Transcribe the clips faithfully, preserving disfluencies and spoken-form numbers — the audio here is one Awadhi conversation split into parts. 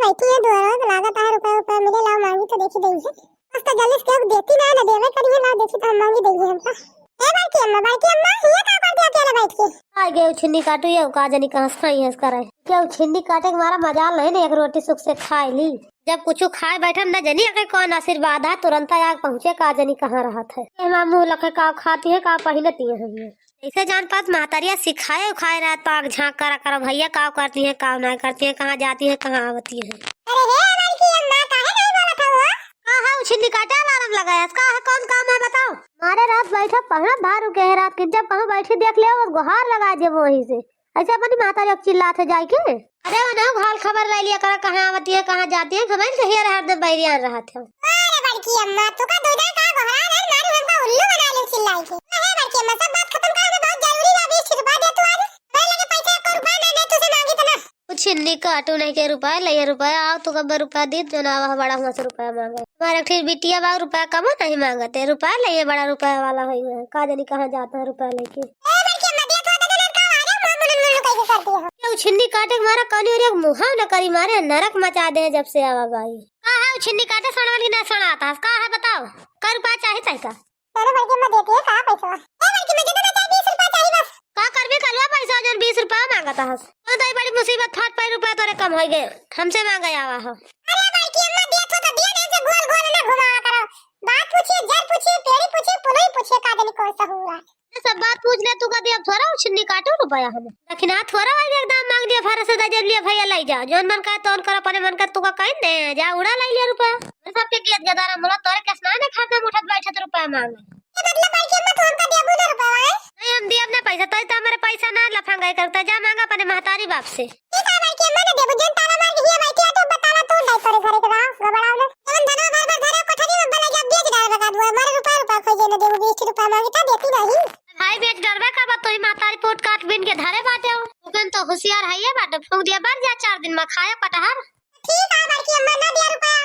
बैठी है दुआरा, तो लागत है रुपया, रुपया मिले, लाओ मांगी तो देखी देई है। बस तो जल्दी से केहू देती ना, ना देवे करी है, लाओ देखी तो हम मांगी देई है हमका। ए बड़की अम्मा, बड़की अम्मा, हिया का कर दिया अकेले बैठ के? आ गए छिन्नी काटू, ये का जनी कहाँ से खाई है इसका रहे। क्या छिन्नी काटे के मारा मजाल नहीं ना, एक रोटी सुख से खाए ली। जब कुछ खाए बैठम ना जनी, अगर कौन आशीर्वाद है, तुरंत आग पहुँचे का जनी कहाँ रहत है। ए मामू लखे का खाती है, का पहिनती है ये। ऐसे जान पात महतरिया सिखाए उखाए रहत पाक झांक करा करो भैया, का करती है, का नहीं करती है, कहाँ जाती है, कहाँ आवती है। अरे हे बड़की अम्मा, काहे नहीं बोलत हो? का है, उ छिन्नी काटे अलार्म लगाया, का है, कौन काम है बताओ? मारे रात बैठा पहरा भारू के है रात के, जब कहूँ बैठी देख ले, वो गुहार लगा दे वहीं से। ऐसे अपनी महतारी के चिल्लात है जाए के। अरे वो ना हाल खबर ले लिया करा, कहाँ आवती है, कहाँ जाती है, हमें कहिए रहा हरदम बहरियान रहत है। अरे बड़की अम्मा, तू का दूधा का गोहरा ना मारू, हमका उल्लू बना ले चिल्लाई के। अरे बड़की अम्मा, सब बात खत्म कर, हमें बहुत जरूरी बा, बीस रुपया दे तू आज। मैं लगे पैसा एक रुपया ना, नहीं तुझे मांगी तो ना। कुछ छिन्नी काटू नहीं के रुपया लइए, रुपया आओ तो कब रुपया दी, जो ना आवा बड़ा हुआ से रुपया मांगे। हमारे एक ठे बिटिया बा, रुपया कबो नहीं मांगते, रुपया लइए बड़ा रुपया वाला होई है, का जानी कहाँ जाता है रुपया लेके। ए बड़की अम्मा, दिया तो दे ना, का आ रहा, मुंह मुंह मुंह कैसे करती हो? ये छिन्नी काटे के मारा कौनी और एक मुहा न करी मारे, नरक मचा दे जब से आवा बाई। का है उ छिन्नी काटे सणवाली ना सणाता, का है बताओ, का रुपया चाही तय का? अरे बड़की अम्मा देती है का पैसा? ए बड़की अम्मा, दे दो ना, चाहे बीस रुपया चाहिए बस। का करबे कलवा पैसा जौन बीस रुपया मांगत हस? कौन ताई बड़ी मुसीबत, फाट पाई रुपया तोरे कम होई गए, हमसे मांगे आवा हो। अरे बड़की अम्मा, देत हो तो दिया, नहीं से गोल गोल ना घुमावा करो। बात पूछिए, जर पूछिए, पेड़ी पूछिए, पुलई पूछिए, का जानी कौन सा हुआ। ये सब बात पूछ ले तू, का दिया थोड़ा उ छिन्नी काटू रुपया हमें। लेकिन हाँ, थोड़ा भाई एकदम मांग लिया, फरस से दे लिया भैया, ले जा, जौन मन का तौन कर, अपने मन का तू का कहीं दे, जा उड़ा ले लिया रुपया। सबके गेद गदारा मुला तोरे के स्नान है, खाके उठत बैठत रुपया मांगे। ए मतलब बड़की अम्मा, तू हमका देबू ना रुपया, हैं? नहीं, हम दियब ना पैसा, तोरे तो हमारे पैसा ना लफंगाई करता, जा मांगा अपने महतारी बाप से। ठीक है बड़की अम्मा, ना देबू, जन ताला मार के हिया बैठी है, तो ताला तोड़ दे तोरे घरे के, रहा गबड़ाओ ना। जवन धनवा घर में धरे कोठरी में बने, जब बेच डाल बगा दुआ, मारे रुपया, रुपया खोजे ना देबू, बीस रुपया मांगी तो देती नहीं। भाई बेच डरबे का बा, तोही महतारी पोट काट बीन के धरे बाटे हो। ओकन तो होशियार है ये बाटे, फूंक दिया, बर जा चार दिन में खाए कटहर। ठीक है बड़की अम्मा, ना दिया रुपया,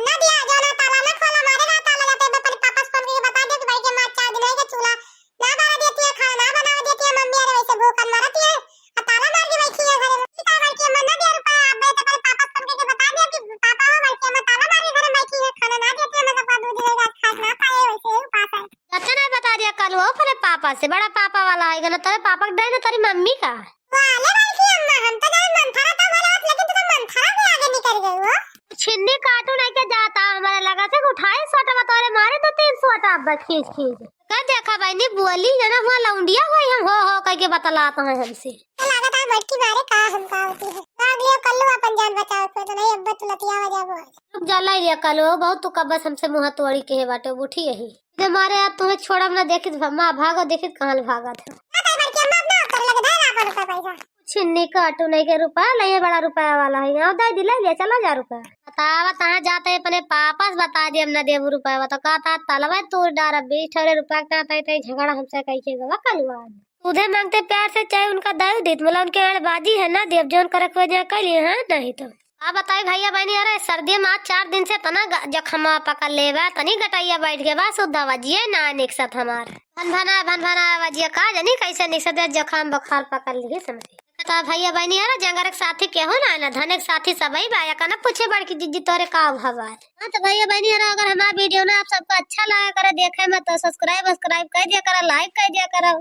ना दिया, जो ना ताला ना खोला, मारे ना ताला जाते, अपने पापा से फोन करके बता दे कि बड़की अम्मा चार दिन हो गए चूल्हा ना बारा देती है, खाना ना बनावे देती है, मम्मी अरे वैसे भूख मरती है, आ ताला मार के बैठी है घरे में। ठीक है बड़की अम्मा, ना दिया रुपया, अब मैं तो अपने पापा से फोन करके बता दिया कि पापा हो, बड़की अम्मा ताला मार के घर में बैठी है, खाना ना देती है, मैं सबका दूध दे, आज खास ना पाए, वैसे ही उपास है। अच्छा नहीं बता दिया कल वो अपने पापा से, बड़ा पापा वाला है ना, तेरे पापा के डर ना तेरी मम्मी का। वाले बड़की अम्मा, हम तो जान मंथरा तो बोले होत, लेकिन तू तो मंथरा भी आगे निकल गई हो। छिन्नी काटू नहीं के जाता, हमारे लगा से उठाए सोटवा तोरे मारे दो तीन सोटा अब खींच खींच। का देखा बहनी बोली जना हुआ लौंडिया हुई हम हो हो कह के बतलात हैं हमसे। तो लागत है बड़की मारे का हम का होती है। भाग लियो कल्लू अपन जान बचाओ, कोई तो नहीं अब तू लतिया जाबो। रुक जा, लाई लिया कल्लू, बहुत तू कब्बस हमसे मुंह तोड़ी के है बाटे उठी यही। इधर मारे यार तुम्हें छोड़ब ना, देखित भ-, माँ भागो देखित कहाँ ले भागत है। ना भाई बड़की अम्मा, अब ना उतर लगे, दे ना अपन का पैसा। छिन्नी काटू नहीं के रुपया, ले ये बड़ा रुपया वाला है, यहाँ दे दिला लिया, चला जा रुपया। बतावा, तहाँ जाते अपने पापा से बता दिया, हम ना देबू रुपया, तो कहता तलवा तोड़ डार, बीस ठौरे रुपया के नाते इतने झगड़ा हमसे कह के गवा कलवा। उधे मांगते प्यार से, चाहे उनका दारू देत, मतलब उनके अड़बाजी है ना देब, जौन करे के वजह कह लिए, हाँ, नहीं तो। का बताई भैया बहनी, अरे सर्दी में आज चार दिन से तना ग-, जखमा पकड़ ले बा, तनी गटैया बैठ गए बा, सुद्धा वजिए ना निकसत हमार। भन भना, भन भना वजिए का जनी कैसे निकसत है, जखाम बुखार पकड़ लिए समझी। तो भैया बहनी, अरे जंगर के साथी केहू ना, ना धन के साथी सबई बा, या का ना पूछे बड़की जिज्जी तोरे का भवा है। हाँ तो भैया बहनी, अरे अगर हमारा वीडियो ना आप सबको अच्छा लगा करे देखे में तो subscribe, subscribe कर दिया करा, like कर दिया करा।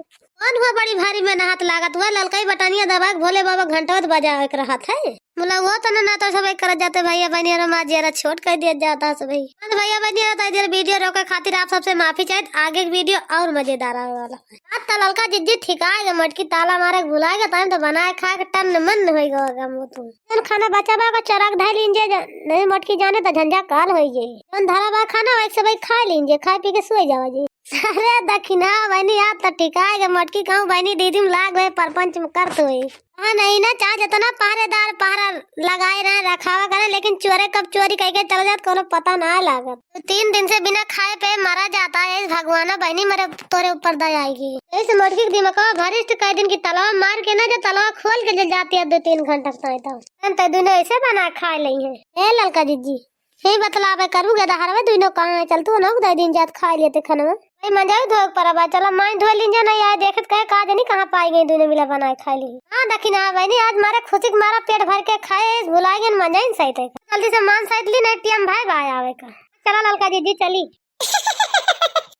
कौन हुआ बड़ी भारी में नहात लागत हुआ, ललकई बटनिया दबा के भोले बाबा घंटवा तो बजावे के रहत है। बोला वो तो ना, ना तो सब एक करत जाते भैया बहनी और माँ जियारा छोट कर दिया जाता है सब। हाँ तो भैया बहनी और इधर वीडियो रोके खातिर आप सबसे माफी चाहिए, आगे के वीडियो और मजेदार आवे वाला है। आज तो ललका जिज्जी ठिकाए गए, मटकी ताला मारे के भुलाए गए, टाइम तो बनाए खाए के टन मन हो गए हम वो तुम। जौन खाना बचा बा, ओकर चोरा के धइ लीन जे, ज-, नहीं मोटकी जाने तो झंझा काल होई जे। जौन धरा बा खाना, वही सब खा लीन जे, खाए पी के सोई जावा जे। अरे दखिना बहनी, आप तो टिकाए गए मोटकी, कहूँ बहनी दीदी में लाग गए, परपंच में करत हुई। हाँ नहीं ना, चाहे जितना पहरेदार पहरा लगाए रहे, रखावा करे, लेकिन चोरे कब चोरी करके चला जात, कोनो पता ना लागत। तो तीन दिन से बिना खाए पे मरा जाता है, भगवाना बहनी मरे तोरे ऊपर दया आएगी। ऐसे मोटकी के दिमाग भरिष्ठ कह दिन की तलवा मार के ना, जो तलवा खोल के जल जाती है दो तीन घंटा तक तो। हम तो दुनो ऐसे बना खा ले हैं। ए ललका जिज्जी, यही बतलावे करू गे दहारवे दुनो कहाँ है? चल तू ना दे दिन जात खा लेते खानवा। भाई, मंजाई धोए के परब बा, चला माई धोए लीन जा, नहीं आए देखे त कहे का जानी कहाँ पाई गई, दुनो मिला बनाए खाए ली। हाँ, देखी ना बहनी, आज मारे खुशी के मारा पेट भर के खाए, भुलाए गए, मंजाई सही थे। जल्दी से मान सहित ली, नहीं टीएम भाई भाई आवे का। चला ललका जीजी, चली।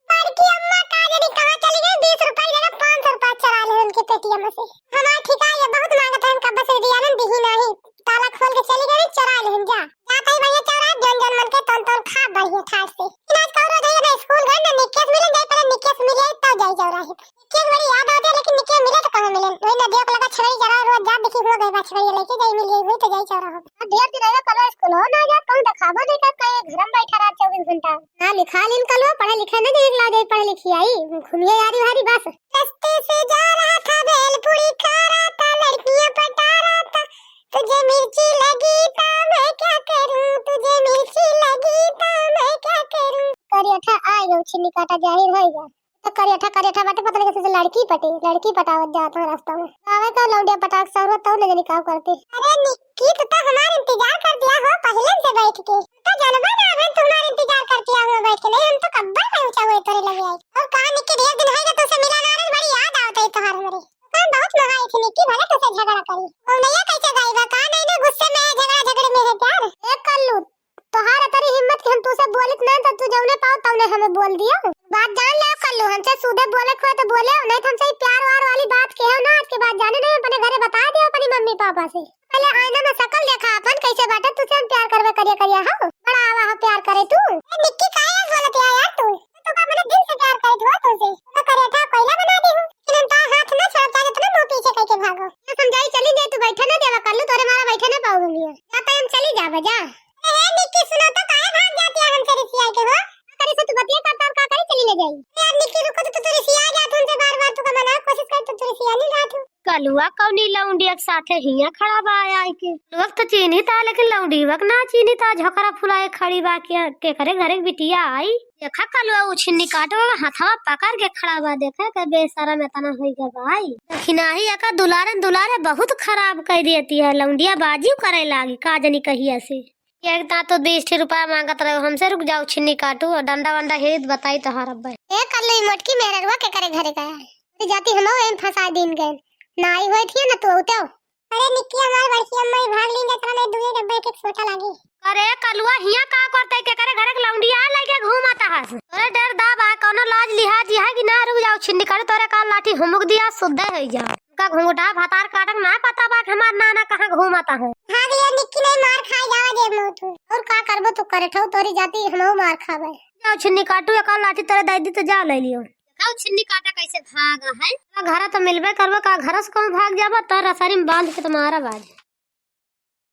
बड़की अम्मा का जानी कहाँ चली गई, बीस रुपया देना, पाँच सौ रुपया चुरा ले उनके पेटीएम से। हमार ठिका ये बहुत मांगत रहन, कब से दिया ना, दिही नाही। ताला खोल के चली गई, चुरा ले जा। जात ही भैया चुरा, जौन जौन मन के तौन तौन खा बढ़िया ठाट से। लेकिन आज कौनो जाइए ना स्कूल गए, ना निकेश मिले, जाए पहले निकेश मिले, तब जाई चौराहे पे। निकेश बड़ी याद आते, लेकिन निकेश मिले तो कहाँ मिले? वही नदिया को लगा छड़ी चरा, रोज जात देखी हुआ गए बा छड़ी लेके जाई मिल गई, वही तो जाई चौराहे पे। ढेर दिन है कल स्कूल हो ना जात, कौन दिखावा नहीं कर, कहीं घर में बैठा रहा चौबीस घंटा। ना लिखा लिन कलवा, पढ़े लिखे ना जाई, ला जाई पढ़े लिखी आई, घूमिए यारी वारी बस। रस्ते से जा रहा था, भेलपुरी खा रहा था, लड़कियां पटा रहा था, तुझे मिर्ची लगी तो मैं क्या करूं, तुझे मिर्ची लगी तो मैं क्या करूं। करियठा आ गयो छिन्नी काटा जाहिर हो गया। तो करियठा, करियठा बाटे, पता नहीं कैसे लड़की पटे, लड़की पटावत जात है रास्ता में। आवे का लौंडिया पटाक सौरो तो न जानी का करते। अरे निक्की, तू तो हमार इंतजार कर दिया हो पहले से बैठ के। तो जनबा ना, हम तुम्हार इंतजार कर दिया हो बैठ के। नहीं, हम तो कब्बल में ऊंचा हुए तोरे लगे आई। और कहा निक्की, ढेर दिन होएगा तुझसे मिला ना रे, बड़ी याद आवत है तोहार हमरे। काम बहुत मंगाई थी निक्की, भले तुझसे झगड़ा करी। और नहीं कैसे गाई बा, कहा नहीं ना गुस्से में है, झगड़ा झगड़े में है प्यार। ए कल्लू, तोहार अतरी हिम्मत कि हम तुझसे बोलित नहीं तो तू जौने पाओ तौने हमें बोल दियो। बात जान ले कल्लू, हमसे सीधे बोले को है तो बोले, नहीं तो हमसे ई प्यार वार वाली बात कहो ना, आज के बाद जाने नहीं, अपने घरे बता दियो अपनी मम्मी पापा से। पहले आईना में शकल देखा अपन कैसे बाटे, तुझसे हम प्यार करबे करिया करिया हो, बड़ा आवा हो प्यार करे तू। ए निक्की काहे बोलत है यार तू? तू का अपने दिल से प्यार करत हो तुझसे? तो करियठा कोयला बना दे हूँ, लेकिन हम तो हाथ ना छोड़, चाहे जितना मुंह पीछे करके भागो। ये समझाई चली जाए, तू बैठे ना देवा कल्लू, तोरे मारा बैठे ना पाऊंगी। या तो हम चली जाबे जा। ए निक्की सुनो तो, काहे भाग जाती है हमसे रिसिया के हो? का करे से तू बतिया करता और का करे चली ले जाई? ए यार निक्की रुको तो, तू तो रिसिया जात हमसे बार बार, तू का मना कोशिश कर, तू तो रिसिया नहीं जात हूँ। कलुआ कौनी लौंडिया के साथे हियां खड़ा बा आय के। कलुआ के तो चीन्ही था, लेकिन लौंडिया के ना चीन्ही था, झोकरा फुलाए खड़ी बा के, केकरे घरे के बिटिया आई। देखा कलुआ उ छिन्नी काटो हथवा पकड़ के खड़ा बा, देखा के बेशरम एतना होई गया भाई। दखिनाही एका दुलारे दुलारे बहुत खराब कर देती है, लौंडिया बाजी करे लागी का जानी कहिया से। एक ता तो बीस ठी रुपया मांगत रहे हमसे, रुक जाओ छिन्नी काटू और डंडा वंडा हेत बताई तोहार अब्बा। ए कल्लू ई मोटकी मेहररुआ के करे घरे गया है? तो जाती हम एम फंसा दिन गए। ना आई होई थी ना तू होते हो। अरे निक्की हमार बड़की अम्मा ही भाग लीन जतरा नहीं दुए डब्बे के छोटा लागी। अरे कलुआ हिया का करते के करे घरे के लौंडिया लइके घूमत हस। अरे डर दा बा कौनो लाज लिहाज है कि ना, रुक जाओ छिन्नी काटू तोरे का लाठी हुमुक दिया सुद्धा हो जा। का घुंघटा भतार काटक ना पता बा कि हमार नाना कहाँ घूमत है। भाग लिया निक्की, नहीं मार खाए जावा जेब में तू। और का करबो तू करे ठौ तोरी जाती हमहू मार खाबे। जाओ छिन्नी काटू एक लाठी तेरे दाई दी तो जा ले लियो। जाओ छिन्नी काटा कैसे भाग है। घर तो मिलबे करबो का, घर से कहूँ भाग जाबो तो रसरी में बांध के तुम्हारा बाज।